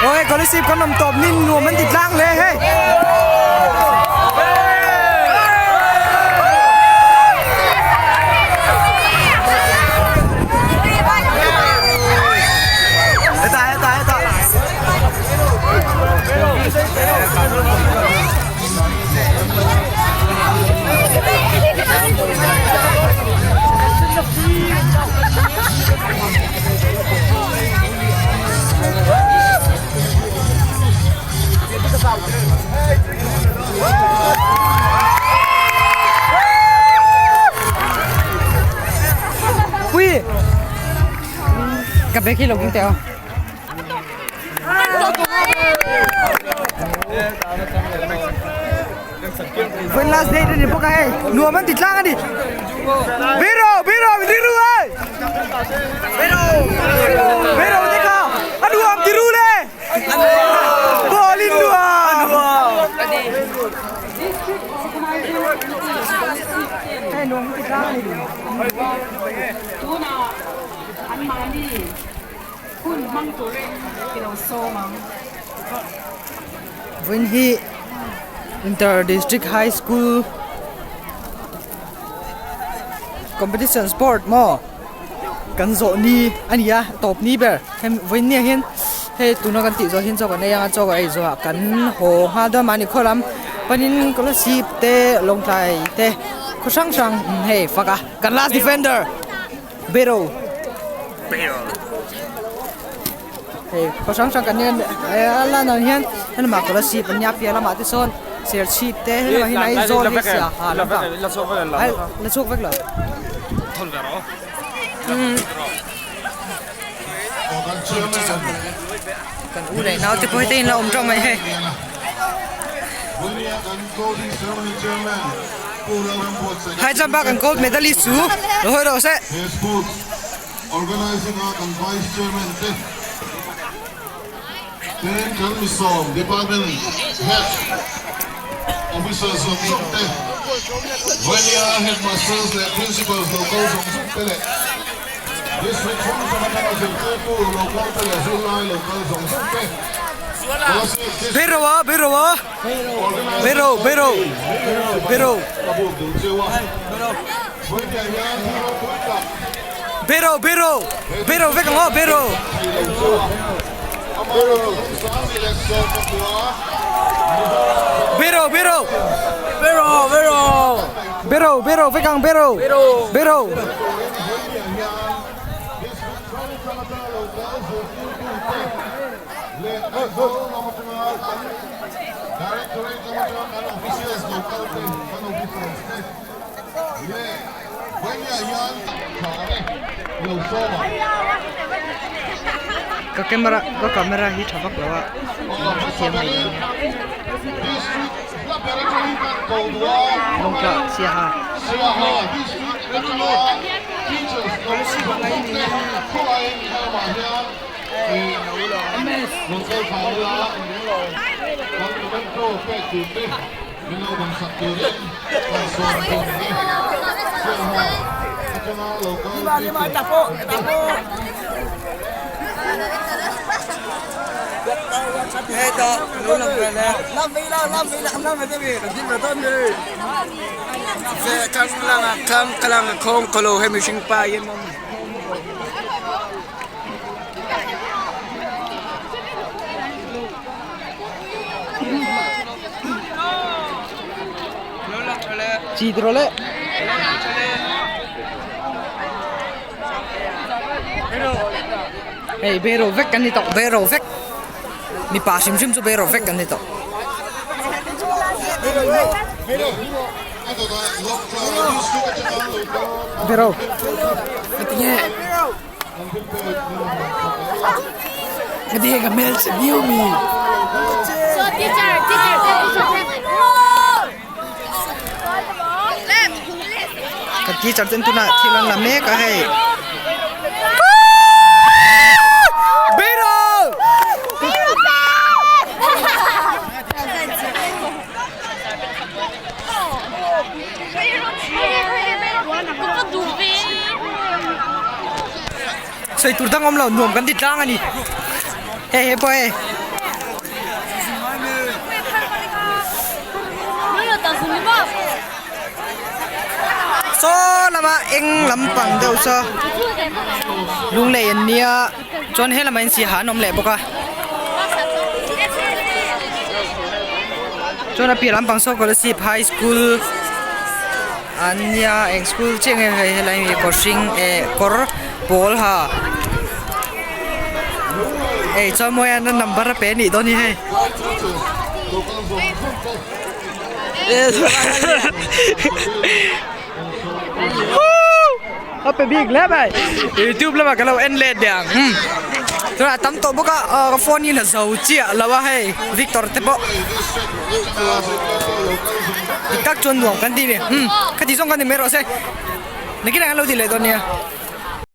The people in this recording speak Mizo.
Aw hei Kolasib kan awm tawp nin nuam an ti tlang hle hei. Hetah hetah hetah. Pui Ka bag hi lo keng teh aw. When last day ni bawk a hei nuam an ti tlang a ni Biro biro min ring ru ơi Biro biro te kha a nuam ti ru le ball in nuam hei nuam ti tlang a ni Tunah an mahni Hun hmang turin i lo sawm ang. Vawiin hi Inter District High School Competition Sport maw kan zawh ni a ni a tawp ni ber hemi vawiin ni ah hian hei tuna kan tih zawh hian chaw kan ei ang a chaw kan ei zawh ah kan haw nghal dawn mahni khaw lam panin Kolasib te Lawngtlai te khaw hrang hrang hei fak a kan last defender. Bero hei khaw hrang hrang kan nia a lan ang hian helamah kolasib an nia piah lamah te sawn serchhip te helamah hian aizawl hi siaha lampang ai la chhuak vek lo kan u leh nau te pawh heta in la awm tawh mai hei. High jump a kan gold medalist chu lo hawi rawh se. Bero a bero a. Bero bero bero bero bero bero vek ang aw bero. Bero bero bero bero bero bero vek ang bero bero. Ka camera ka camera hi tha vak lo a hrethiam mai lo nia lawngtla siaha. Chi tiraw le. Hei bero vek kan ni tawh bero vek mipa hrim hrim chu bero vek kan ni tawh. Bero. Kan teacher ten tunah thil an la mek a hei. Bero! Sawi tur dang awm lo nuam kan ti tlang a ni. Hei he pawh hei. Saw lama eng lampang deuh saw lunglei an nia chuan he lamah hian siaha an awm leh bawk a chuan a piah lampang saw kolasib high school an nia eng school chiah nge hei helai hi kawr hring eh kawr pawl ha hei chuan mawi a number a pe a nih dawn hi hei. A pe bik hle mai youtube lamah ka lo en let leh ang umm tunah a tam tawh bawk a aw ka phone hi la zo chiah lo a hei victor te pawh dik tak chuan nuam kan ti a ni umm khati zawng kha ni mai rawh se nakinah kan lo ti leh dawn nia.